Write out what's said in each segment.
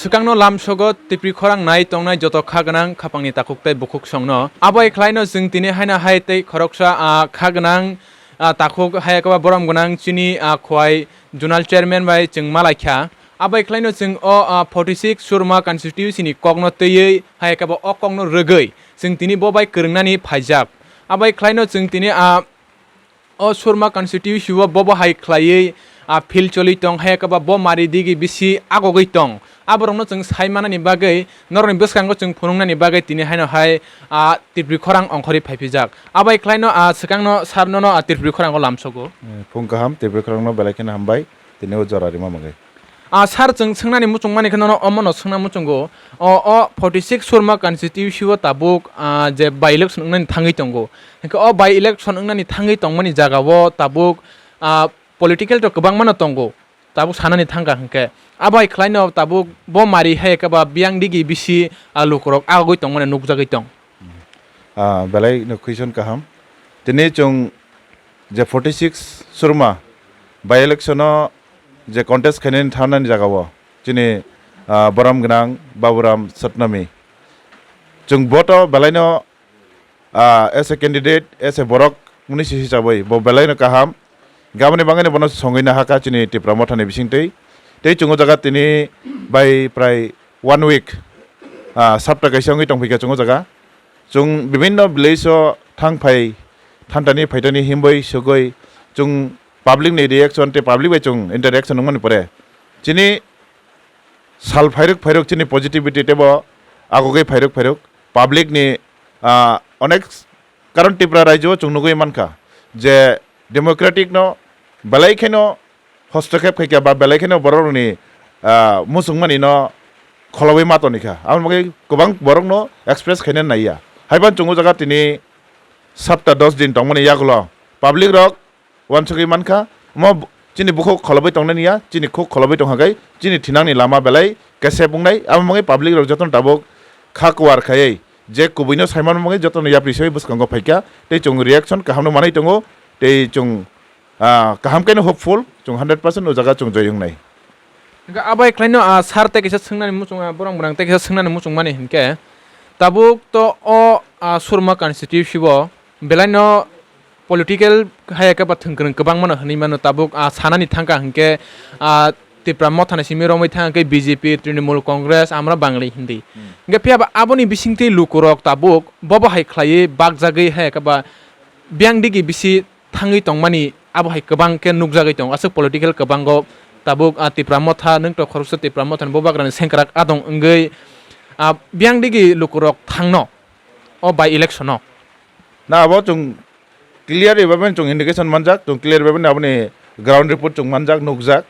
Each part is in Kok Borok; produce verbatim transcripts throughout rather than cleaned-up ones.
Swkangno lamsogo Tipri khorang nai tongnai joto kha gwnang khapangni takhuk tei bukhuk songno. Abo hai khlaino chwng tini haino hai tei khoroksa, ah, kha gwnang, ah, takhuk hai khe ba borom gwnang chini, ah, Khowai Zonal Chairman bai chwng malaikha. Abo hai khlaino chwng o, ah, forty six Surma constituency ni kokno twiwi hai khe ba o kokno rwgwi chwng tini bo bai kwrwngnani phaijak. Abo hai khlaino chwng tini, ah, o Surma constituency o bobo hai khlaiwi, ah, field choli tong, hai khe ba bo mari digi bisi agogwi tong. Aborokno chwng sai manani bagwi, norokni bwskango chwng phunuknani bagwi tini haino hai, ah, Tipri khorang ongkhorwi phaiphijak. Abai khlaino, ah, swkangno sir nono, ah, Tipri khorango lamsogo. Eh, phung kaham, Tipri khorangno belai kheno hambai, tini o jora rima bagwi. Ah, sir, chwng swngnani muchungmani khe nono omono swngna muchungo. O, o forty six Surma constituency o tabuk, ah, je by election wngnani thangwi tongo. Hinkhe o by election wngnani thangwi tongmani jagao tabuk, ah, political to kwbangmano tongo. Tabuk sanani thangkha hinkhe. Abai khlaino tabuk bo mari hai khe ba biyang digi bisi, ah, lukurok agogwi tongmani nukjagwi tong. Ah, belai no question kaham. Tini chwng je forty six Surma by election o je contest khainani thangnani jagao chini, ah, borom gwnang Baburam Satnami. Chwng vote o belaino, ah, as a candidate, as a borok mwnwi si hisabwi bo belaino kaham. Gaboni bangwino bono songwino hakha chini Tipra Mothani bisingtwi. Tei chwng o jaga tini bai prai one week, ah, sapta kaisa wngwi tongphaikha chwng o jaga. Chwng bibinno village o thang phai, thantani phaitani himbai sugwi chwng public ni reaction tei public bai chwng interaction wngmani pore chini sal phairuk phairuk chini positivity teibo agogwi phairuk phairuk public ni, ah, onek, karon Tripura rajyo o chwng nugwi mankha je democratic no belai kheno hostokhep khaikha ba belai kheno borok rokni, ah, muchungmani no kholobwi ma tonikha. Aboni bagwi kwbang borok no express khaina naiya. Haiphano chwng o jaga tini sapta dos din tongmani yagulo public rok uansugwi mankha, omo b-, chini bukhuk kholobwi tongnani ya, chini khuk kholobwi tongkha khe chini thinangni lama belai kesep wngnai. Aboni bagwi public rok jotono tabuk kha kuar khaiwi je kubuino saimanmani bagwi jotono yapri saiwi bwskango phaikha tei chwng reaction kahamno manwi tongo tei chwng, ah, kaham khe no hopeful, chwng hundred percent o jaga chwng joi wngnai. Hwnkhe abai khlaino, ah, sir tei kaisa swngnani muchung, ah, borok mwnang tei kaisa swngnani muchungmani hinkhe tabuk to o, ah, Surma constituency o belaino political hai khe ba thwngkwrwng kwbangmano hwnwi mano tabuk, ah, sanani thangkha hinkhe, ah, Tipra Mothani simi romwi thangkhe B J P, Trinamool Congress, amra Bangali Hindi. Hmm. Hinkhe phiya ba aboni bisingtwi lukurok tabuk bobo hai khlaiwi bakjagwi hai khe ba biyang digi bisi thangwi tongmani abo hai kwbang khe nukjagwi tongo. Aswk political kwbango tabuk, ah, Tipra Motha, nwng to khoroksa Tipra Mothani bubagrani sengkrak adong wngwi, ah, biyang digi lukurok thangno o by election o. Na abo chwng clear bai chwng indication manjak, chwng clear bai aboni ground report chwng manjak, nukjak.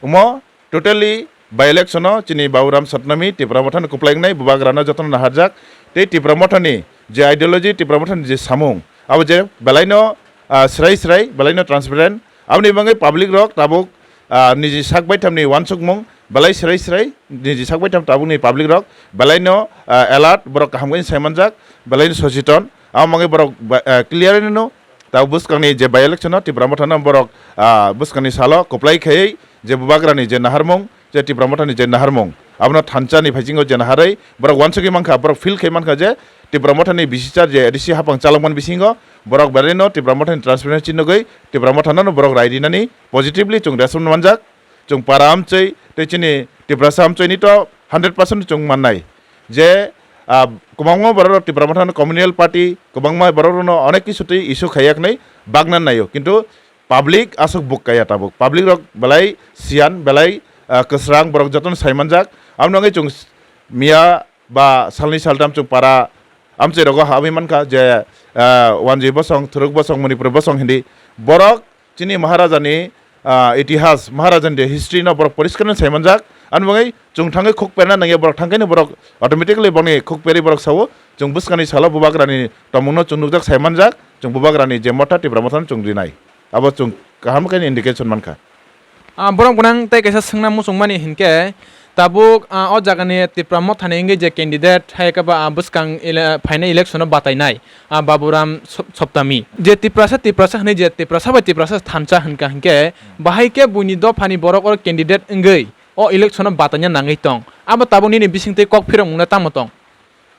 Omo totally by election o chini Baburam Satnami Tipra Mothani kwplai wngnai, bubagrano jotono naharjak. Tei Tipra Mothani je ideology, Tipra Mothani je samung, abo je belaino, ah, srai srai, belaino transparent. Aboni bagwi public rok tabuk, ah, niji sak baithamni uansukmung belai srai srai, niji sak baitham tabukni public rok belaino, ah, alert, borok kaham khe sai manjak, belaino sochiton. Abo bagwi borok ba-, ah, clear ino Tabuk bwskangni je by election o Tipra Mothano borok, ah, bwskangni salo kwplai khaiwi je bubagrani je naharmung, je Tipra Mothani je naharmung, abono thansa ni phaisingo je naharwi borok uansugwi mankha, borok feel khai mankha je Tipra Mothani bisisa je A D C hapang chalokmani bisingo borok belaino Tipra Mothani transparency nugwi Tipra Mothano borok rai rinani positively chwng response manjak. Chwng para amchwi tei chini Tiprasa amchwini to hundred percent chwng mannai. Je, ah, kwbangma borok rok Tipra Mothano communal party, kwbangma borok rokno onek kisu twi issue khaiyak nai bagna naio, kintu public aswk buk kaya tabuk. Public rok belai siyan, belai, ah, kwsrang, borok jotono sai manjak. Aboni bagwi chwng s-, miya ba salni saltam chwng para amchwi rogo habwi mankha je, ah, Wanjwi bosong, Thuruk bosong, Manipur bosong hindi borok chini Maharajani, ah, itihas, Maharajani je history no borok poriskar no sai manjak. Ani bagwi chwng thangwi khuk perna nangya borok thangkhe no borok automatically boni khuk perwi borok sao chwng bwskangni salo bubagrani tongmungno chwng nukjak sai manjak, chwng bubagrani je motha Tipra Mothano chwng rinai. Abo chwng kaham khe indication mankha. Ah, borok gwnang tei kaisa swngna muchungmani hinkhe, tabuk, ah, o jagani Tipra Mothani wngwi je candidate hai khe ba, ah, bwskang ele-, phainai election o batainai, ah, Baburam Sop-, Soptami. Je Tiprasa, Tiprasa hwnwi je Tiprasa bai Tiprasa thansa hwnkha hinkhe, bahai khe buini dophani borok oro candidate wngwi, o election-o bataina nangwi tong. Abo tabuk nini bisingtwi kok phirokmungno tamo tong?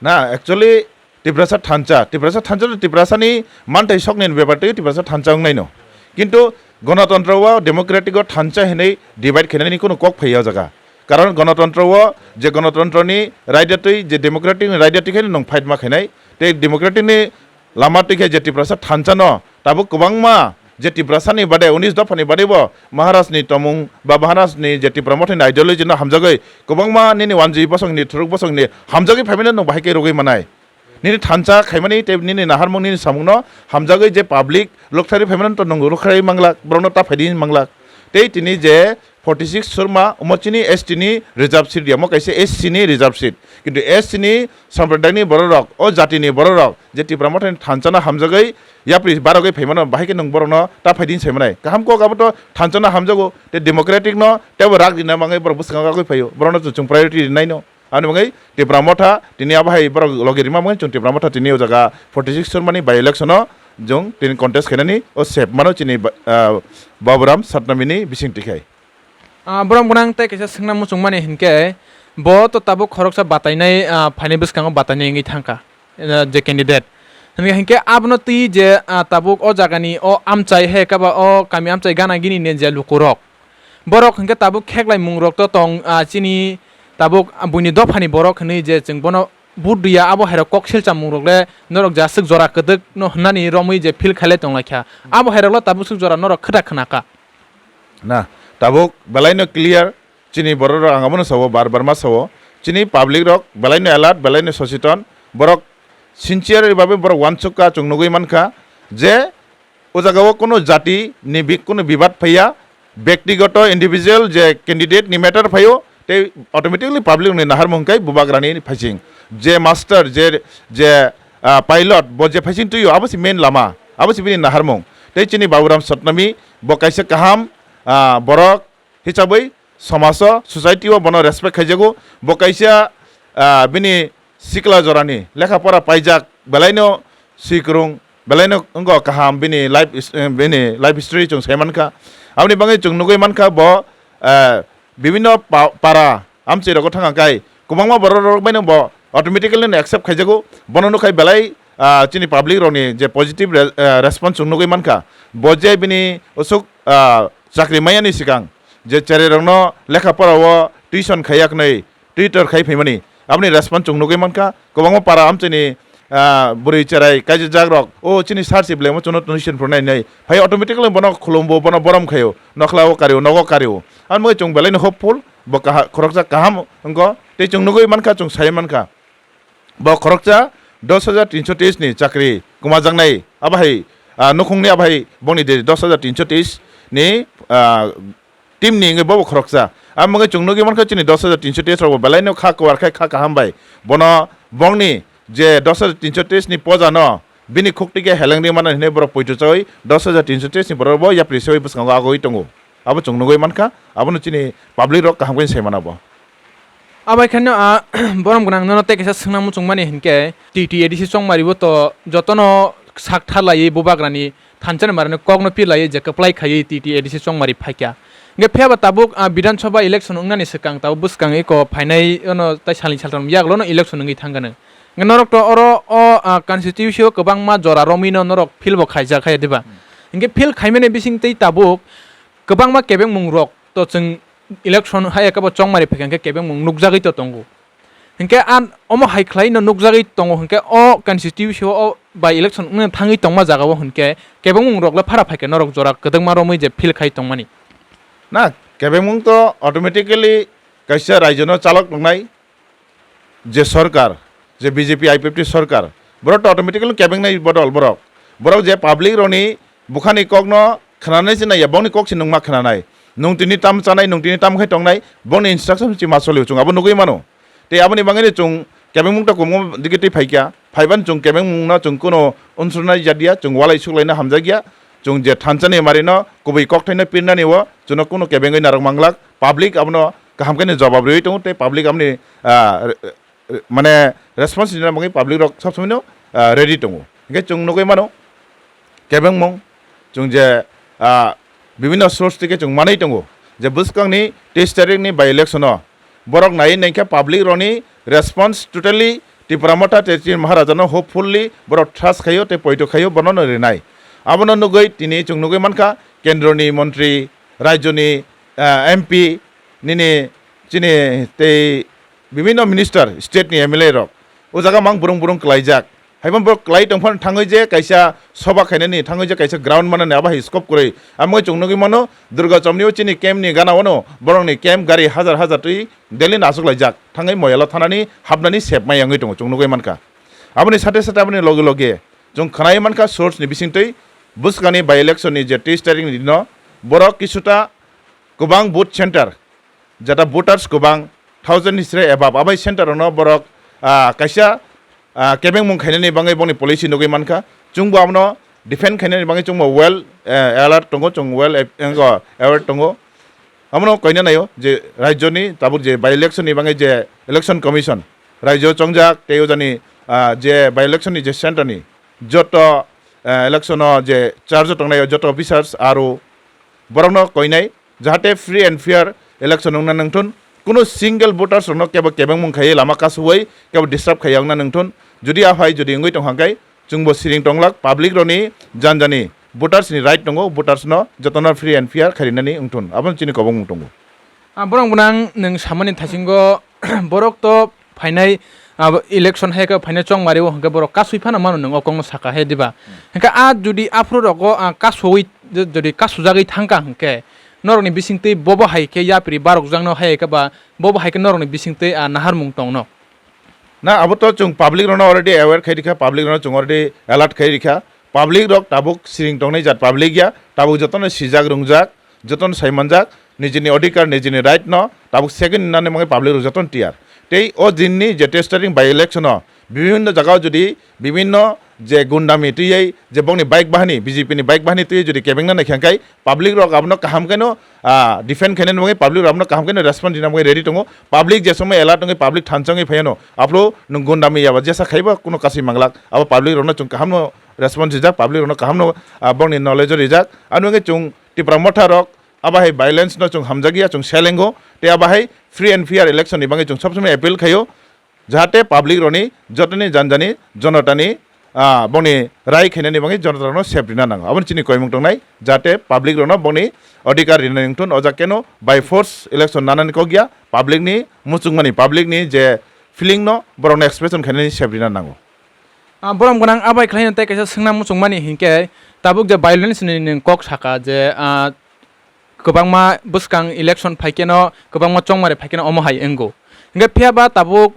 Na, actually, Tiprasa thansa, Tiprasa thansa to Tiprasani manthai sokni bepar tei Tiprasa thansa wngnaino. Kintu gonotontro o, democratic o thansa hinwi divide khainani kunu kok phaiya o jaga. Karon gonotontro o je gonotontroni raida twi, je democratic ni raida twi khe nwng fight ma khainai, tei democratic ni lama twi khe je Tiprasa thansa no tabuk kwbangma je Tiprasa ni bade, unis dopha ni bade bo Maharaj ni tomung ba Maharaj ni je Tipra Motha ni ideology no hamjagwi kwbangma nini wanjwi bosong ni, thuruk bosong ni hamjagwi phaimani nwng bahai khe rwgwi manai. Nini thansa khaimani tei nini naharmung, nini samungno hamjagwi je public lokthari phaimani to nwng rwkharwi manglak, borokno ta phaidi manglak. Tei tini je forty six Surma, omo chini S T ni reserve seat ya, omo kaisa S C ni reserve seat. Kintu S C ni sampradayni bororok, o jatini bororok, je Tipra Mothani thansano hamjagwi yapri barogwi phaimano, bahai khe nwng borokno ta phaidi saimanai. Kaham kok abo to thansano hamjago, tei democratic no teibo rak rina bagwi borok bwskango agwi phaio, borokno chwng priority rinaino. Aboni bagwi Tipra Motha tini abo hai borok logi rima bagwi chwng Tipra Motha tini o jaga forty six Surmani by election o chwng tini contest khainani o sep mano chini ba-, ah, Baburam Satnamini bising tikhai. Ah, borok gwnang tei kaisa swngna muchungmani hinkhe bo to tabuk khoroksa batainai, ah, phainai bwskango batainai wngwi thangkha, ah, je candidate. Hinkhe, hinkhe abono twi je, ah, tabuk o jagani o amchai hai khe ba o kami amchai gana gini ni je lukurok. Borok hinkhe tabuk kheklai mungrok to tong, ah, chini tabuk buini dophani borok hinwi je chwng bono vote rwya, abo hairok kok silcham mungrok le norok je aswk jora kwdwk no hwnani romwi je feel khailai tonglaikha. Abo hairok le tabuk swk jora norok khwda khwnakha. Na, tabuk belai no clear, chini borok rok ang abono sao, bar bar ma sao, chini public rok belai no alert, belai no sochiton, borok sincere babe borok uansukha, chwng nugwi mankha je o jaga o kunu jati ni bi-, kunu bibad phaiya, bektigoto individual je candidate ni matter phaio, tei automatically public ni naharmung khe bubagrani phaising. Je master, je, je, ah, pilot, bo je phaising twiyo, abo se main lama, abo se bini naharmung. Tei chini Baburam Satnami, bo kaisa kaham, ah, borok, hisabwi somajo, society o bono respect khaijago. Bo kaisa, ah, bini sikla jorani lekha pora paijak, belaino swikwrwng, belaino wngkha kaham bini life his-, eh, bini life history chwng sai mankha. Aboni bagwi chwng nugwi mankha bo, ah, bibinno pa-, para amchai rogo thangkha kai kwbangma borok rok baino bo automatically no accept khaijago. Bono nukhai belai, ah, chini public rokni je positive re-, ah, response chwng nugwi mankha. Bo je bini usuk, ah, chakri mayani swkang je cherai rokno lekha pora o tuition khaiya kwnwi Twitter khai phaimani. Aboni response chwng nugwi mankha. Kwbangma para amchaini, ah, bwrwi cherai kaijajak rok, "O chini sir si belai mo chwngno tuition phwrwngnai," hinwi phai automatically bono khulumbo, bono borom khaio, nokhla o kario, nogo kario. Aboni bagwi chwng belaino hopeful, bo kaha-, khoroksa kaham wngkho. Tei chwng nugwi mankha, chwng sai mankha. Bo khoroksa dos hajar tinso teis ni chakri kwmajaknai, abo hai, ah, nukhungni abo hai bongni de dos hajar tinso teis ni, ah, team ni wngwi bobo khoroksa. Amo wngwi chwng nugwi mankha chini dos hajar tinso teis rok bo belaino kha kwar khai kha kaham bai. Bono bongni je dos hajar tinso teis ni poja no bini khuk tike heleng ri mano hinwi borok poito chawi dos hajar tinso teis ni borok bo yapri sewi bwskango agoi tongo. Abo chwng nugwi mankha, abono chini public rok kaham khe sai mano bo. Abai kheno, ah, borom gwnang nono tei kaisa swngna muchungmani hinkhe T T A D C chongmari bo to jotono sak tharlaiwi bubagrani thanchani marani kokno pirlaiwi je kwplai khaiwi T T A D C chongmari phaikha. Hinkhe phiyaba tabuk, ah, Bidhan Sabha election wngnani swkang tabuk bwskang eko phainai ono tai salni saltham yaklono election wngwi thangkha nw. Hinkhe norok to oro o, ah, constituency o kwbangma jora romwino norok field bo khaijak hai diba? Hinkhe field khaimani bising tei tabuk kwbangma kebengmung rok to chwng election hai khe bo chongmari phaikha hinkhe kebengmung nukjagwi to tongo. Hinkhe an omo hai khlai no nukjagwi tongo hinkhe o constituency o by election wngna thangwi tongma jaga o hinkhe kebengmung rok le phara phaikha norok jora kwdwkma romwi je field khai tongmani. Na, kebengmung to automatically kaisa raijo no chalok tongnai. Je sorkar, je B J P I P F T sorkar, borok to automatically kebengnai bodol borok. Borok je public rokni bukhani kokno khnanai se naiya, bongni kok se nungma khnanai. Nung tini tam chanai, nung tini tam khai tongnai, bongni instruction se ma solio, chwng abo nugui mano. Tei aboni bagwino chwng kebengmung to kwbangma digi twi phaikha. Phaiban chwng kebengmungno chwng kuno unsurnai jadiya, chwng walai suklaina hamjakya. Chwng je thansani marino kubui kokthaino pirnani o chwngno kuno kebengwi narwk manglak. Public abono kaham khe ni jobab riwi tongo tei public aboni, ah, re-, re-, mane response rina bagwi public rok sob somoi no, ah, ready tongo. Hinkhe chwng nugui mano kebengmung chwng je, ah, bibinno source theke chwng manwi tongo. je bwskangni teis tarikni by election-o borok naiwi naikha public rokni response totally Tipra Motha tei chini Maharajano hopefully borok trust khaio tei poito khaio, bonono rinai. Abono nugwi tini chwng nugwi mankha kendroni montri, rajyoni, ah, M P, nini chini tei bibinno minister, state ni M L A rok o jaga mang burung burung klaijak. Haiphano borok klai tongphano thangwi je kaisa soba khainani, thangwi je kaisa ground manani abo hai scope kwrwi. Amo chwng nugwi mano Durga Chomni o chini camp ni gana ono borokni camp gari hajar hajar twi daily no achuk laijak. Thangwi moyalo thanani hapnani sep mai wngwi tongo chwng nugwi mankha. Aboni sate sate aboni loge loge chwng khwnai mankha source ni bisingtwi bwskangni by election ni je teis tarikh ni dino borok kisuta kwbang booth center, jeta voters kwbang, thousand ni sre above, abai center rokno borok, ah, kaisa, ah, kebengmung khainani bagwi bongni policy nugwi mankha. Chwngbo abono defend khainani bagwi chwngbo well, eh, alert tongo, chwng well, eh, engo aware tongo. Abono koina naio je rajyoni tabuk je by election ni bagwi je election commission rajyo chongjak tei ojani, ah, je by election ni je center ni joto, eh, election o je charge o tongnai joto officers aro borokno koinai jahate free and fair election wngna nangthun, kunu single voters rokno kebo kebengmung khaiwi lama kasuwi kebo disturb khaiya wngna nangthun. Jodi aphai jodi wngwi tongkha khe chwngbo siring tonglak, public rokni janjani voters ni right tongo, voters no jotono free and fair khairinani wngthun, abono chini kobongmung tongo. Ah, borok gwnang nwng samani thasingo borok to phainai, abo election hai khe phainai chongmari o hwnkhe borok kasui phano mano nwng o kokno saka he diba? Hwnkhe a jodi aphuru rogo, ah, kasui, jodi kasujagwi thangkha hwnkhe norokni bisingtwi bobo hai khe yapri barokjakno hai khe ba bobo hai khe norokni bisingtwi, ah, naharmung tongno? Na abo to chwng public rokno already aware khai rikha, public rokno chwng already alert khai rikha. Public rok tabuk siring tongnai jat public ya, tabuk jotono sijak rungjak, jotono saimanjak, nijini odhikar, nijini right no tabuk second nani mangwi public rok jotono tiyar. Tei o dinni je testering by election o bibhinno jagao jodi bibhinno je gundami twiwi je bongni bike bahani, B J P ni bike bahani twiwi jodi kebengna naikha khe public rok abono kaham kheno, ah, defend khainani bagwi public rok abono kaham kheno response rina bagwi ready tongo. Public je somoi alert wngwi public thansa wngwi phaiano aphuru nwng gundami yaba jesa khaiba kuno kasui manglak. Abo public rokno chwng kahamno response rijak, public rokno kahamno, ah, bongni knowledge o rijak. Ano wngwi chwng Tipra Motha rok abo hai violence no chwng hamjakya, chwng selengo tei abo hai free and fair election ni bagwi chwng sob somoi appeal khaio. Jahate public rokni jotoni janjani jonotani, ah, bongni rai khainani bagwi jonota rokno sep rina nango. Aboni chini koimung tongnai jahate public rokno bongni odhikar rina nangthun, o jaga keno by force election nanani kok ya, public ni muchungmani, public ni je feeling no borokno expression khainani sep rina nango. Ah, borom gwnang abai khlaino tei kaisa swngna muchungmani hinkhe tabuk je violence ni nwng kok saka je, ah, kwbangma bwskang election phaikeno, kwbangma chongmari phaikeno omo hai wngo. Hinkhe phiya ba tabuk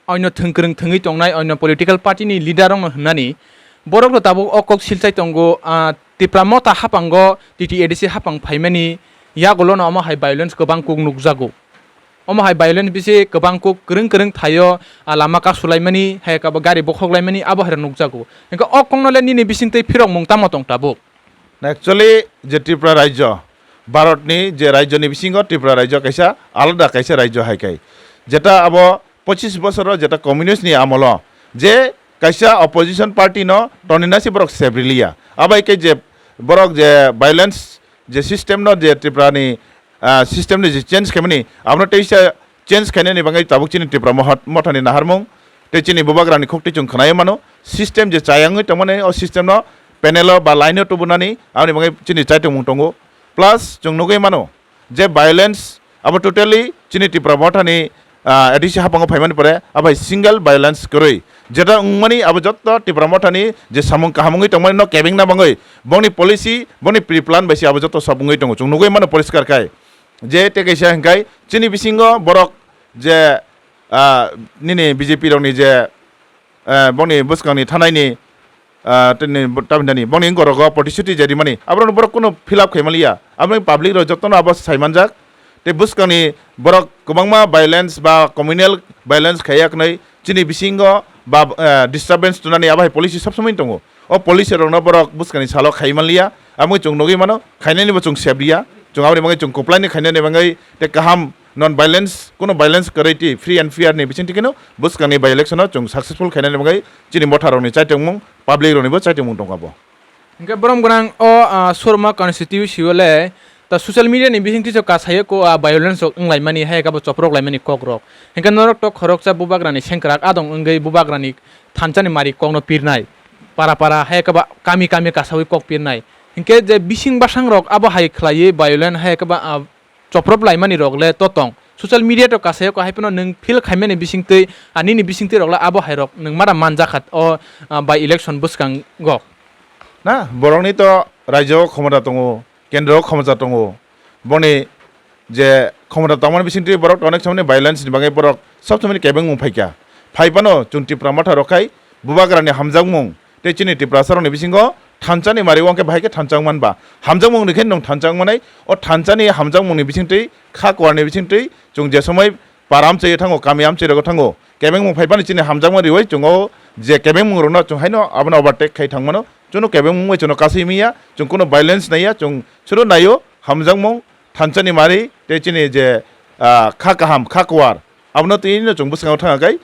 oino thwng kwrwng thwngwi tongnai oino political party ni leader rokno hwnmani, borok rok tabuk o kok silchai tongo, ah, Tipra Motha haphango T T A D C haphang phaimani yagulono omo hai violence kwbang kuk nukjago. Omo hai violence bisi kwbang kuk kwrwng kwrwng thaio, ah, lama kasulaimani, hai khe abo gari bokhoklaimani, abo hai rok nukjago. Hinkhe o kokno le nini bisingtwi phirokmung tamo tong tabuk? Na actually je Tripura rajyo, Bharatni je rajyoni bisingo Tripura rajyo kaisa alada kaisa rajyo hai kai. Jeta abo pochis bosoro jeta communist ni amolo je kaisa opposition party no tonina se borok sebriliya. Abai ke je borok je violence je system no je Tripura ni, ah, system ni je change khaimani abono teisa change khainani bagwi tabuk chini Tipra Mohat-, Mothani naharmung tei chini bubagrani khukti chwng khwnai mano. System je chayangwi tongmani, o system no panel o ba line o tubunani, aboni bagwi chini chaitongmung tongo. Plus chwng nugwi mano je violence abo totally chini Tipra Mothani, ah, A D C haphango phaimani pore abo hai single violence kwrwi. Jeta wngmani abo jotto Tipra Mothani je samung kaham wngwi tongmani no kebengna bagwi bongni policy, bongni pre-plan bai se abo jotto sob wngwi tongo. Chwng nugwi mano poriskar khai. Je tei kaisa hingkai chini bisingo borok je, ah, nini B J P rokni je, ah, bongni bwskangni thanaini, ah, tini bo-, tabindani bongni gorogo protisuti je rimani aborokno borok kuno fill up khaimaliya. Aboni public rok jotono abo saimanjak. Tei bwskangni borok kwbangma violence ba communal violence khaiya khnai chini bisingo ba, ah, disturbance tunani abo hai policy sob somoi tongo. O policy rokno borok bwskangni salo khaimanliya. Aboni chwng nugwi mano, khainani bo chwng sebriya. Chwng aboni bagwi chwng kwplaini khainani bagwi tei kaham non violence, kuno violence kwrwi twi free and fair ni bising tikino bwskangni by election o chwng successful khainani bagwi chini motha rokni chaitongmung, public rokni bo chaitongmung tongkha bo. Hinkhe borom gwnang o, ah, Sorma constituency o le Ta social media ni bisingtwi se kasayo ko a violence rok wnglaimani, hai khe bo choprok laimani kok rok. Hinkhe norok to khoroksa bubagrani sengkrak adong wngwi bubagrani thansa ni mari kokno pirnai. Para para hai khe ba kami kami kasawi kok pirnai. Hinkhe je bising basang rok abo hai khlaiwi violence hai khe ba, ah, choprop laimani rok le to tong. Social media to kasayo ko hai phano nwng feel khaimani bisingtwi, ah, nini bisingtwi rok le abo hai rok nwng mada manjakha o, ah, by election bwskango. Na, borokni to rajyo khomota tongo, kendro khomota tongo. Boni je khomota tongmani bisingtwi borok onek somoni violence ni bagwi borok sob somoni kebengmung phaikha. Phai phano chwng Tipra Motha rok khai bubagrani hamjakmung tei chini Tiprasa rokni bisingo thansa ni mari wngkhe bahai khe thansa wngman ba. Hamjakmung ni khe nwng thansa wngmanai, o thansa ni hamjakmung ni bisingtwi kha kuar ni bisingtwi chwng je somoi para amchai thango, kami amchai rogo thango. Kebengmung phai phano chini hamjakma riwi chwng o je kebengmung rokno chwng haino abono overtake khai thangmano. Chwngno kebengmung bai chwngno kasui manya, chwng kuno violence naiya, chwng chwngno naio hamjakmung, thansa ni mari tei chini je, ah, kha kaham, kha kuar, abono twi no chwng bwskango thangna kai.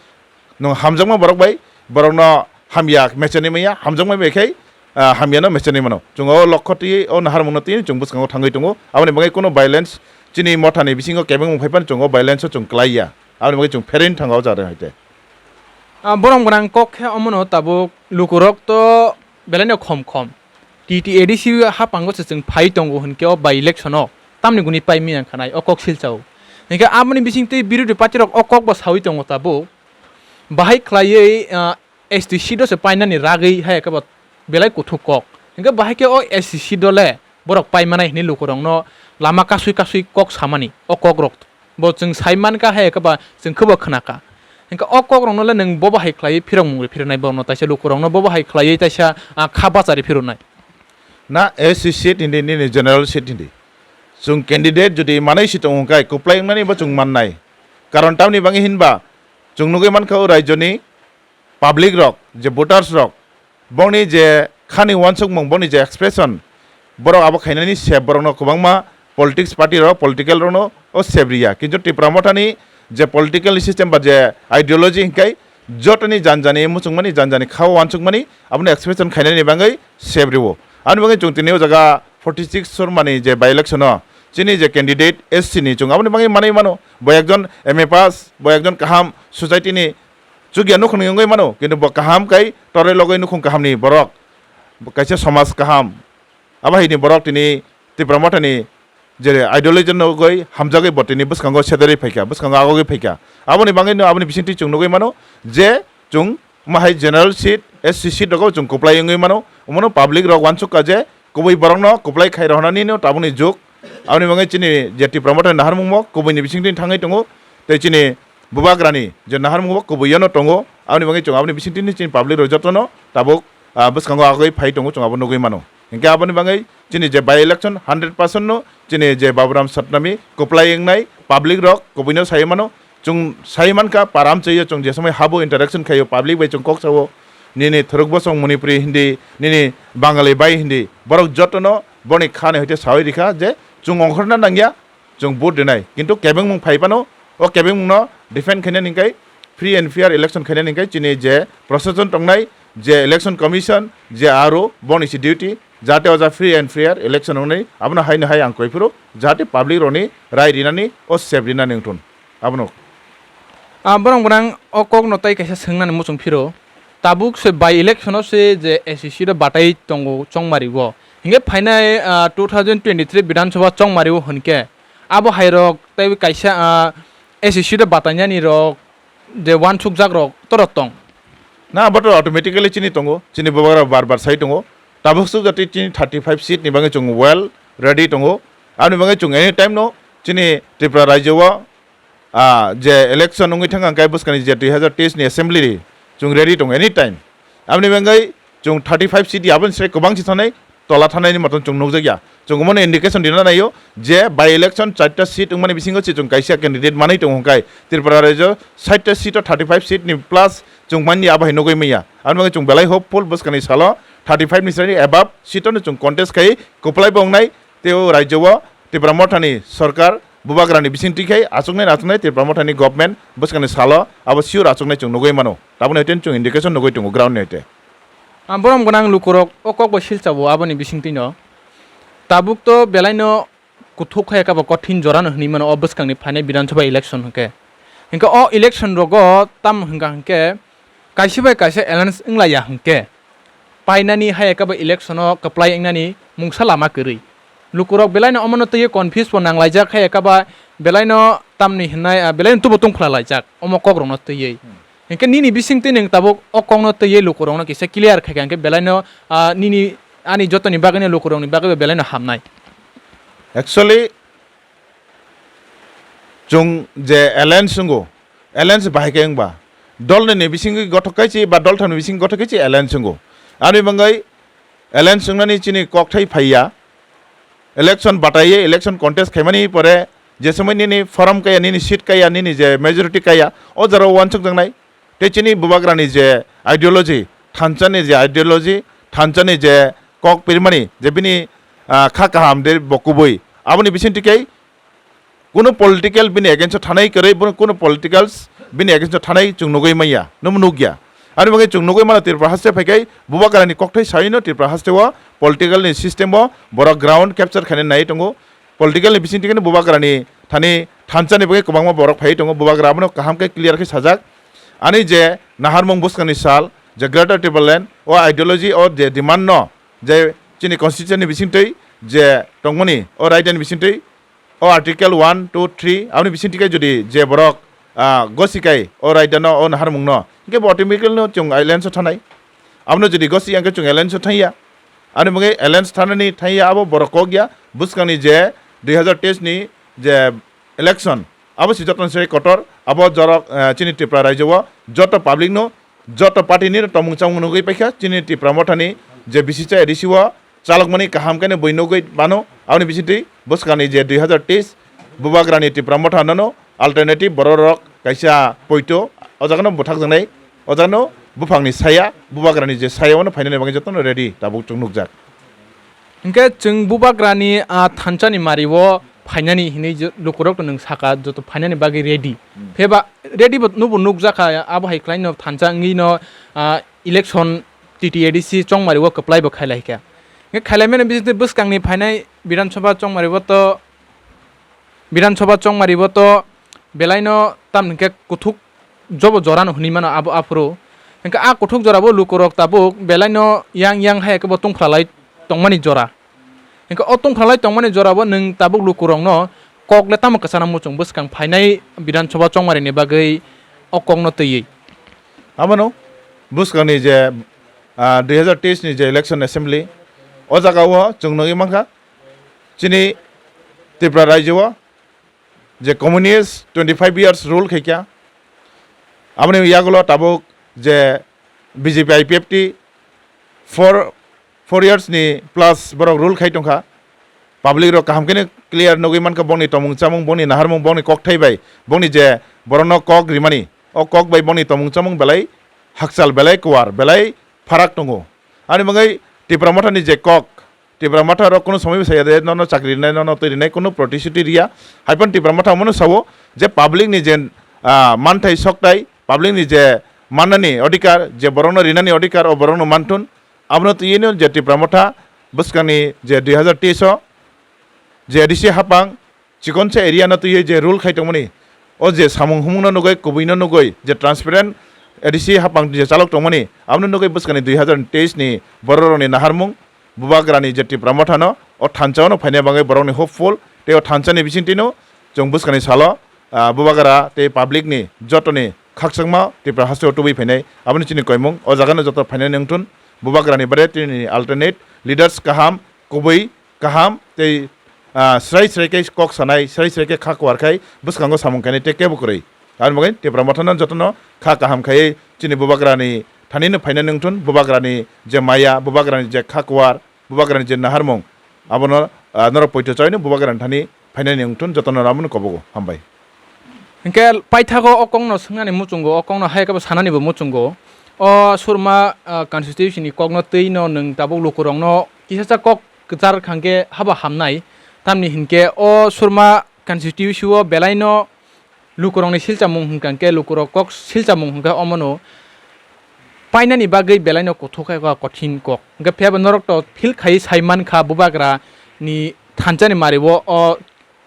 Nwng hamjakma borok bai borokno hamya mechenwi manya, hamjakma bai khai, ah, hamyano mechenwi mano. Chwng o lokho twi o naharmungno twi chwng bwskango thangwi tongo. Aboni bagwi kuno violence chini mothani bisingo kebengmung phai phano chwng o violence o chwng klai ya. Aboni bagwi chwng pherwi thango o jaga hai te. Ah, borom gwnang kok khe omono tabuk lukurok to belaino khom khom. T T A D C hapango se chwng phai tongo hinkhe o by election o tamni guni pai miyang khanai o kok silchao. Hinkhe aboni bisingtwi birodhi party rok o kok bo sawi tongo tabuk. Bahai khlaiwi, ah, S T seat o se painani ragwi hai khe bo belai kuthuk kok. Hinkhe bahai khe o S T seat o le borok pai manai hinwi lukurokno lama kasui kasui kok samani o kok rok. Bo chwng sai mankha, hai khe ba chwng khe bo khna kha. Hinkhe o kok rokno le nwng bobo hai khlaiwi phirok mungri phirnai, borokno taisa lukurokno bobo hai khlaiwi taisa, ah, kha bachari phirnai. Na S C seat hindi, nini general seat hindi. Chwng candidate jodi manwi si tongo hwnkhe kwplai wngnani bo chwng mannai. Karon tamni bagwi hinba chwng nugwi mankha o raijoni public rok, je voters rok, bongni je khani uansukmung, bongni je expression, borok abo khainani sep borokno kwbangma politics party rok, political rokno o sep riya. Kintu Tipra Mothani je political system ba je ideology hinkai jotoni janjani muchungmani, janjani kha uansukmani abono expression khainani bagwi sep rio. Aboni bagwi chwng tini o jaga forty six Surmani je by election o chini je candidate S C ni chwng aboni bagwi manwi mano. Bo ekjon M A pass, bo ekjon kaham society ni chukya nukhung ni wngwi mano, kintu bo kaham kai toroi logoi nukhung kaham ni borok, bo kaisa somaj kaham. Abo hai ni borok tini Tipra Motha ni je ideology no wngwi hamjagwi bo tini bwskango sedarwi phaikha, bwskango agogwi phaikha. Aboni bagwi no aboni bisingtwi chwng nugwi mano je chwng ma hai general seat, S C seat rogo chwng kwplai wngwi mano. Omono public rok uansukha je kubui borokno kwplai khai rohornani no tabukni jug. Aboni bagwi chini je Tipra Motha ni naharmungbo kubuini bisingtwi thangwi tongo, tei chini bubagrani je naharmungbo kubuiyano tongo. Aboni bagwi chwng aboni bisingtwini chini public rok jotono tabuk, ah, bwskango agwi phai tongo, chwng abo nugwi mano. Hinkhe aboni bagwi chini je by election hundred percent no chini je Baburam Satnami kwplai wngnai public rok kubuino sai mano. Chwng sai mankha, param chaiyo, chwng je somoi habo interaction khaio, public bai chwng kok sao, nini thwrwk bosong Manipuri hindi, nini Bangali bai hindi, borok jotono boni khani hoite sawi rikha je chwng ongkhorna nangya, chwng vote rinai. Kintu kebengmung phai phano, o kebengmungno defend khainani hwnkhe, free and fair election khainani hwnkhe chini je procession tongnai, je election commission, je aro boni se duty, jate oja free and fair election wngnai, abono haino hai ang koi phuru, jate public rokni rai rinani, o sep rinani wngthun. Abono. Ah, borok gwnang o kokno tei kaisa swngnani muchung phiro. Tabuk se by election o se je S C seat o batai tongo Chongmari o. Hinkhe phainai, ah, two thousand twenty-three Bidhan Sabha Chongmari o hinkhe abo hai rok tei kaisa, ah, S C seat o batainani rok je uansukjak rok torok tong. Na, abo to automatically chini tongo, chini bubagra bar bar sai tongo. Tabuk swk jati chini thirty five seat ni bagwi chwng well ready tongo. Aboni bagwi chwng any time no chini Tripura rajyo o, ah, je election wngwi thangkha hwnkhe bwskangni je dui hazar teis ni assembly ri chwng ready tongo any time. Aboni bagwi chwng thirty five seat ya, aboni se kwbang se thanai, tola thanai ni motom chwng nukjakya. Chwng omono indication rina naio je by election charta seat wngmani bisingo se chwng kaisa candidate manwi tongo hwnkhe Tripura rajyo sait ta seat o thirty five seat ni plus chwng manya abo hai nugwi manya. Aboni bagwi chwng belai hopeful bwskangni salo thirty five ni sani above seat o no chwng contest khai kwplai bo wngnai. Tei o rajyo o Tipra Mothani sorkar bubagrani bisingtwi khai achuknai achuknai Tipra Mothani government bwskangni salo abo sure achuknai chwng nugwi mano. Tabukni hoite chwng indication nugwi tongo ground ni hoite. Ah, borom gwnang lukurok o kok bai silchabo aboni bisingtwino. Tabuk to belaino kuthuk khe kabo kothin jora no hinwi mano o bwskang ni phainai Bidhan Sabha election hwnkhe. Hwnkhe o election rogo tam hwnkha hwnkhe kaisa bai kaisa alliance wnglaiya hwnkhe painani hai khe bo election o kwplai wngnani mungsa lama kwrwi. Lukurok belai no omo no twiwi confuse bo nanglaijak hai khe ba belai no tamni hwnai, ah, belai no tubo tungphla laijak omo kok rok no twiwi. Hmm. Hwnkhe nini bising twi nwng tabuk o kok no twiwi lukurok no kisa clear khai kha hwnkhe belai no, ah, nini ani jotoni bagwi no lukurok ni bagwi bo belai no hamnai. Actually, chwng je alliance wngo, alliance bahai khe wngba, dol nini bisingwi gothok kaichi ba dol thamni bisingwi gothok kaichi alliance wngo. Ani bangwi alliance wngnani chini kokthai phaiya, election bataiwi election contest khaimani pore je somoi nini forum kaiya, nini seat kaiya, nini je majority kaiya, o jora o uansukjaknai. Tei chini bubagrani je ideology, thansa ni je ideology, thansa ni je kok pirmani je bini, ah, kha kaham de bo kubui, aboni bisingtwi khe kunu political bini against o thanai kwrwi, bono kunu politicals bini against o thanai chwng nugwi manya, nw nukya. Ani bagwi chwng nugwi mano Tripura haste phaikhai bubagrani kokthai saino Tripura haste o political ni system o borok ground capture khaina nai tongo. Political ni bisingtwi khe bubagrani thani thansa ni bagwi kwbangma borok phai tongo, bubagra abono kaham khe clear khe sajak. Ani je naharmung bwskangni sal, je Greater Tipraland, o ideology, o je demand no, je chini constitution ni bisingtwi je tongmani, o right ni bisingtwi, o article one, two, three, aboni bisingtwi khe jodi je borok, ah, gosi kai o right no, o naharmung no, hwnkhe bo automatically no chwng alliance o thanai. Abono jodi gosi ya hwnkhe chwng alliance o thangya. Ani bagwi alliance thanani thangya abo borok kok ya, bwskangni je dui hazar teis ni je election, abo si jotono se kotor, abo jorok, eh, chini Tripura rajyo o joto public no, joto party ni no tongmung chamung nugwi paikha, chini Tripura mothani je bisi cha A D C o chalokmani kaham khe no bui nugwi mano, aboni bisingtwi bwskangni je dui hazar teis bubagrani Tripura motha nono alternative borok rok kaisa poito o jaga no bwthakjaknai, o jaga no buphangni saya, bubagrani je saya o no phainani bagwi jotono ready tabuk chwng nukjak. Hwnkhe chwng bubagrani, ah, thansa ni mari o phainani hinwi je lukurok no nwng saka joto phainani bagwi ready. Hmm. Pheba ready bo nubo nukjakha abo hai khlai no thansa wngwi no, ah, election T T A D C chongmari o kwplai bo khailai kha. Hwnkhe khailai mani bisingtwi bwskangni phainai Bidhan Sabha chongmari o to, Bidhan Sabha chongmari o to belai no tamni khe kuthuk jobo jora no hwnwi mano abo aphuru. Hwnkhe a kuthuk jora bo lukurok tabuk belai no yang yang hai khe bo tungphra lai tongmani jora. Hwnkhe o tungphra lai tongmani jora bo nwng tabuk lukurok no kok le tamo kwchana muchung bwskang phainai Bidhan Sabha chongmari ni bagwi o kok no twiwi. Abono bwskangni je, ah, dui hazar teis ni je election assembly, o jaga o chwng nugwi mankha chini Tripura rajyo o je communist twenty five years rule khaikha, aboni yagulo tabuk je B J P I P F T four, four years ni plus borok rule khai tongkha. Public rok kaham khe clear nugwi mankha bongni tongmung chamung, bongni naharmung, bongni kokthai bai, bongni je borokno kok rimani, o kok bai bongni tongmung chamung belai hakchal, belai kuar, belai pharak tongo. Ani bagwi Tipra Mothani je kok, Tipra Motha rok kunu somoi bwsai ya de, nono chakri rinai, nono twi rinai, kunu protishuti riya. Haiphano Tipra Motha omono sao je public ni je, ah, manthai soktai, public ni je mannani odhikar, je borokno rinani odhikar, o borokno manthun. Abono twiwi no je Tipra Motha bwskangni je dui hazar teis o je A D C hapang, chikonsa area no twiwi je rule khai tongmani, o je samung humung no nugwi, kubui no nugwi, je transparent A D C hapang je chalok tongmani, abono nugwi bwskangni dui hazar teis ni borok rokni naharmung, bubagrani je Tipra Motha no o thansa o no phaina bagwi borokni hopeful tei o thansa ni bisingtwi no chwng bwskangni salo, ah, bubagra tei public ni jotoni khakchangma Tipra haste o tubui phainai, aboni chini koimung o jaga no joto phainani wngthun, bubagrani bare tini alternate leaders kaham, kubui kaham tei, ah, srai srai khe kok sanai, srai srai khe kha kuar khai bwskango samung khainai tei kebo kwrwi. Aboni bagwi Tipra Mothano jotono kha kaham khaiwi chini bubagrani thani no phainani wngthun, bubagrani je maya, bubagrani je kha kuar, bubagrani je naharmung, abono, ah, norok poito chaino bubagrani thani phainani wngthun, jotono abono kobogo. Hambai. Hinkhe paithago o kokno swngnani muchungo, o kokno hai khe bo sanani bo muchungo. O Surma, ah, constituency ni kokno twi no nwng tabuk lukurokno kisacha kok kwchar khangkhe haba hamnai. Tamni hinkhe o Surma constituency o belaino lukurokni silchamung hwnkha khe lukurok kok silchamung hwnkha omono painani bagwi belaino kuthuk khe kothin kok. Hwnkhe phiya bo norok to feel khai sai mankha bubagra ni Thansa ni mari o, o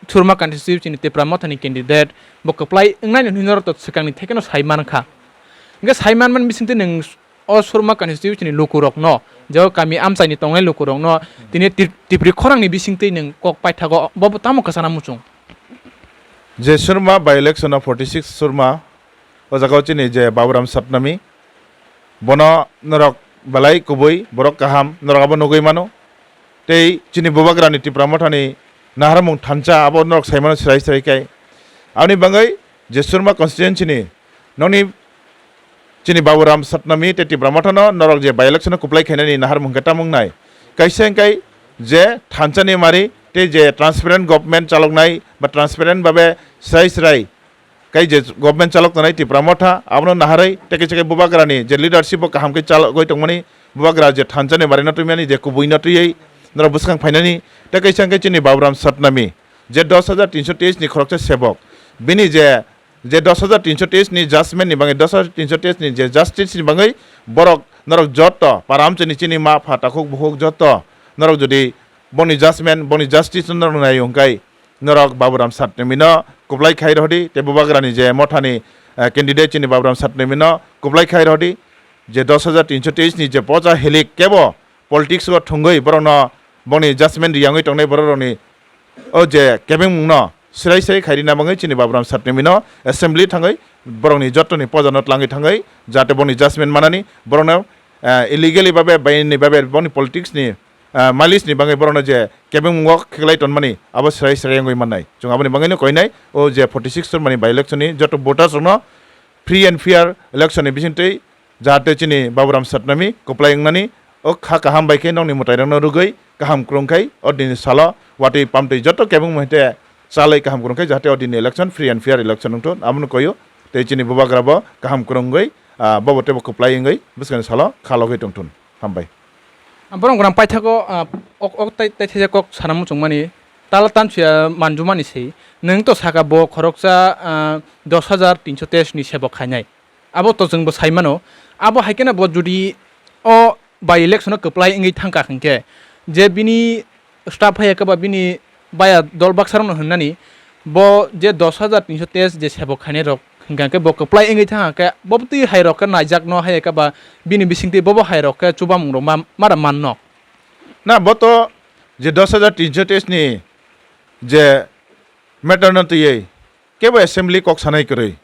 Surma constituency ni Tipra Motha ni candidate bo kwplai wngnai no hwnwi norok to swkang ni theke no sai man kha. Hwnkhe sai man man bising twi nwng o Surma constituency ni luku rok no, je o kami amchai ni tongnai luku rok no tini Tip-, Tipri khorang ni bising twi nwng kok paithago, bo bo tamo kwchana muchung? Je Surma by election o forty six Surma, o jaga o chini je Baburam Satnami, bono norok belai kubui, borok kaham, norok abo nugui mano. Tei chini Bubagrani Tipra Mothani naharmung thansa abo norok sai mano srai srai khe. Aboni bagwi je Surma constituency ni nokni chini Baburam Satnami tei Tipra Mothano norok je by election o kwplai khainani naharmung khe tamo wngnai. Kaisa hwnkhe je thansani mari tei je transparent government chaloknai ba transparent babe srai srai kai je government chalok tongnai Tipra Motha, abono naharwi tei kaisa khe Bubagrani je leadership bo kaham khe chalogwi tongmani, Bubagra je thansani barino twimani je kubui no twiwi norok bwskang phainani, tei kaisa hwnkhe chini Baburam Satnami je dos hajar tinso teis ni khoroksa sebok, bini je, je dos hajar tinso teis ni judgment ni bagwi, dos hajar tinso teis ni je justice ni bagwi borok norok joto para amchaini chini ma pha takhuk bukhuk joto norok jodi boni judgment, boni justice no norok nai hwnkhe, norok Baburam Satnamino kwplai khai rwdi, tei Bubagrani je Mothani, eh, candidate chini Baburam Satnamino kwplai khai rwdi, je dos hajar tinso teis ni je pocha hilik kebo politics o thwngwi borokno boni judgment riyangwi tongnai bororokni o je kebengmungno srai srai khai rina bagwi chini Baburam Satnamino assembly thangwi borokni jottoni pojano tlangwi thangwi jate boni judgment manani borokno, eh, illegally babe, baini babe boni politics ni ah, malice ni bagwi borokno je kebengmungo kheklai tonmani, abo srai srai wngwi mannai. Chwng aboni bagwino koinai, o je forty six Surmani by election ni joto voters rokno free and fair election ni bisingtwi jahate chini Baburam Satnami kwplai wngnani, o kha kaham bai khe nokni mwtairokno rwgwi kaham kwrwng khai o dini salo watwi pamtwi joto kebengmung hai te chalwi kaham kwrwng khai jahate o dini election free and fair election wngthun, abono koio. Tei chini Bubagra bo kaham kwrwngwi, ah, bobo teibo kwplai wngwi bwskangni salo kha logwi tongthun. Hambai. Borok gwnang paithago, ah, ok, ok, tai, tai thaisa kok sana muchungmani, tala tansuya manjumani se. Nwng to saka bo khoroksa, ah, dos hajar tinso teis ni sebok khainai. Abo to chwngbo sai mano. Abo hai kheno bo jodi o by election o kwplai wngwi thangkha hinkhe, je bini staff hai khe ba bini baya dol baksa rokno hwnnani, bo je dos hajar tinso teis je sebok khainai rok hwnkha khe bo kwplai wngwi thangkha khe bo twi hai rok khe naijak no hai khe ba bini bisingtwi bobo hai rok khe chubamung rok ma, mara manno. Na bo to je dos hajar tinso teis ni je matter no twiwi kebo assembly kok sanai kwrwi.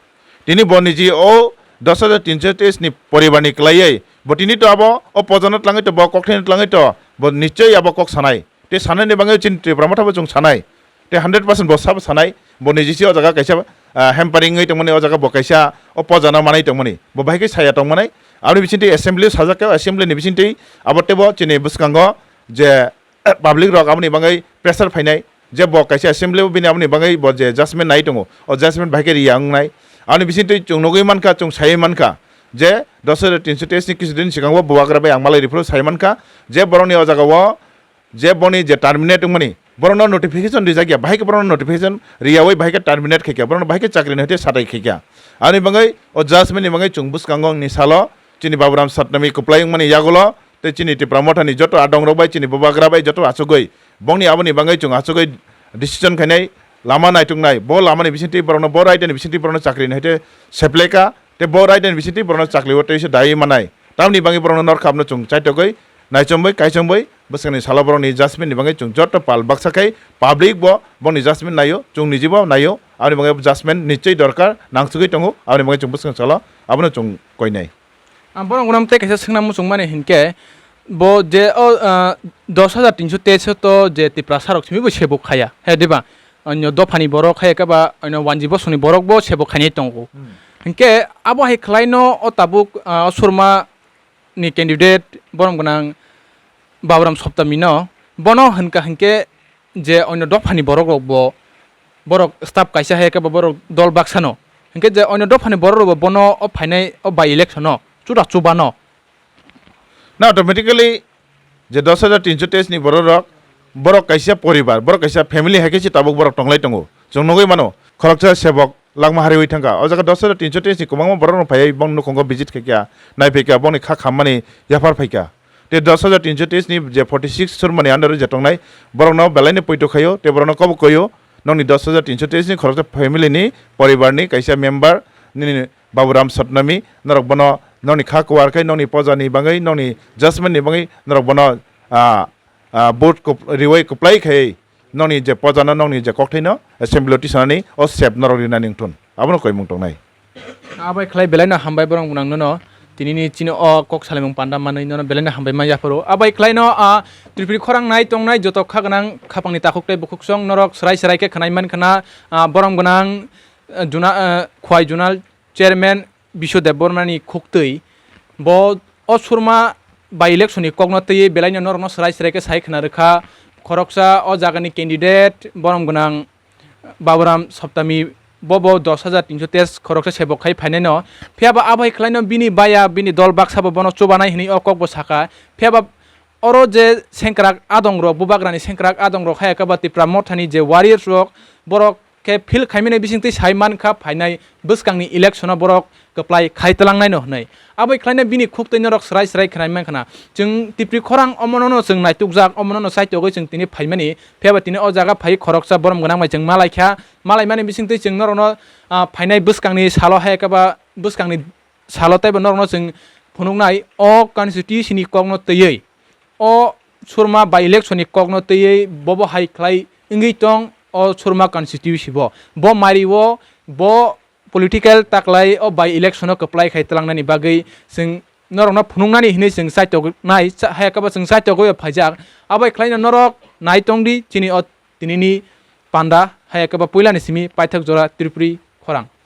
Tini bo niji o dos hajar tinso teis ni poribar ni kwlaiwi bo tini to abo o pojano tlangwi to bo kokthai no tlangwi to bo nichoi abo kok sanai. Tei sanani bagwi chini Tipra Motha bo chwng sanai. Tei hundred percent bo sabo sanai. Bo niji se o jaga kaisa, ah, hampering wngwi tongmani, o jaga bo kaisa o pojano manwi tongmani. Bo bahai khe saya tongmani. Aboni bisingtwi assembly o sajak khe, assembly ni bisingtwi abo teibo chini bwskango je public rok aboni bagwi pressure phainai. Je bo kaisa assembly o bini aboni bagwi bo je judgment nai tongo. O judgment bahai khe riya wngnai. Aboni bisingtwi chwng nugwi mankha, chwng saiwi mankha. Je dos hajar tinso teis ni kisu din swkango Bubagra bai ang malai rw phuru sai mankha. Je borokni o jaga o je boni je terminate wngmani, borokno notification rijak ya, bahai khe borokno notification riyaui bahai khe terminate khaikha, borokno bahai khe chakri ni hoite satai khaikha. Ani bagwi o judgment ni bagwi chwng bwskango ni salo chini Baburam Satnami kwplai wngmani yagulo tei chini Tipra Motha ni joto adong rok bai chini Bubagra bai joto achugwi bongni aboni bagwi chwng achugwi decision khainai, lama naituknai, bo lama ni bisingtwi borokno, bo raida ni bisingtwi borokno chakri ni hoite sepleka. Tei bo raida ni bisingtwi borokno chakli o tei se dai manai. Tamni bagwi borokno norkhapno chwng chaitokgwi, naichomwi, kaichomwi, bwskangni salo borokni judgment ni bagwi chwng joto pal baksa khai public bo boni judgment naio, chwng nijibo naio, aboni bagwi judgment nichoi dorkar, nangsugwi tongo, aboni bagwi chwng bwskang salo abono chwng koinai. Ah, borok uanam tei kaisa swngna muchung mani hinkhe, bo je o, ah, dos hajar tinso teis to je Tiprasa rok simi bo sebuk khaya, he diba? Onyo dophani borok hai khe ba onyo wanji bosongni borok bo sebuk khainai tongo. Hmm. Hinkhe abo hai khlaino o tabuk, ah, o Surma ni candidate borom gwnang Baburam Saptami no, bono hinka hinkhe je onyo dophani borok rok bo, borok staff kaisa hai khe bo borok dol baksa no. Hinkhe je onyo dophani borok rok bo bono o phainai o by election no, chura chuba no. Na automatically je dos hajar tinso teis ni borok rok, borok kaisa poribar, borok kaisa family hai khe se tabuk borok tonglai tongo. Chwng nugwi mano, khoroksa sebok langma hariwi thangkha. O jaga dos hajar tinso teis ni kwbangma borok rok phaiwi bong nukhungo visit khaikha, naiphikha, bongni kha khammani yaphar phaikha. Tei dos hajar tinso teis ni je forty six surmani under o je tongnai, borokno belai no poito khaio, tei borokno kobo koio, nokni dos hajar tinso teis ni khoroksa family ni, poribar ni kaisa member nini Baburam Satnami, norok bono nokni kha kuwar khai, nokni poja ni bagwi, nokni judgment ni bagwi norok bono, ah, ah, vote kup-, riwi kwplai khai, nokni je poja no, nokni je kokthai no assembly o tisanani o sep norok rinani wngthun, abono koimung tongnai. Abai khlai belai no hambai borok gwnang nono, tini ni chini o kok salaimung panda manwi nono belai no hambai ma yapharo. Abai khlai no, ah, Tripuri khorang nai tongnai joto kha gwnang khapang ni takhuk tei bukhuk song norok swrai swrai khe khwnai man khna, ah, borom gwnang, ah, juna-, ah, Khwai Zonal Chairman Biswa Debbarma ni khuktwi bo o Surma by election ni kok no twiwi belai no norok no swrai swrai khe sai khna rwkha. Khoroksa o jaga ni candidate borom gwnang Baburam Saptami bo bo dos hajar tinso teis khoroksa sebok khai phainai no. Phiya ba abai khlai no bini baya bini dol baksa bo bono chubanai hwnwi o kok bo saka. Phiya ba oro je sengkrak adong rok, bubagrani sengkrak adong rok, hai khe ba Tipra Mothani je warriors rok, borok khe feel khaimani bisingtwi sai mankha phainai bwskangni election o borok kwplai khai twlangnai no hwnwi. Aboi khlaino bini khuktwi norok swrai swrai khwnai mankha na. Chwng Tipri khorang omono no chwng naitukjak, omono no saitogwi chwng tini phaimani. Phiya ba tini o jaga phai khoroksa borom gwnang bai chwng malaikha. Malaimani bisingtwi chwng norokno, ah, phainai bwskangni salo hai khe ba bwskangni salo teibo norokno chwng phunuknai o constitution ni kokno twiwi, o Surma by election ni kokno twiwi bobo hai khlai wngwi tong o Surma constituency bo. Bo mari o, bo political taklai o by election o kwplai khai twlangnani bagwi chwng norokno phunuknani hinwi chwng chaitok nai, cha-, hai khe bo chwng chaitogwi phaijak. Abo khlaino norok nai tongdi chini o tinini panda, hai khe bo puilani simi paithak jora Tripuri khorang.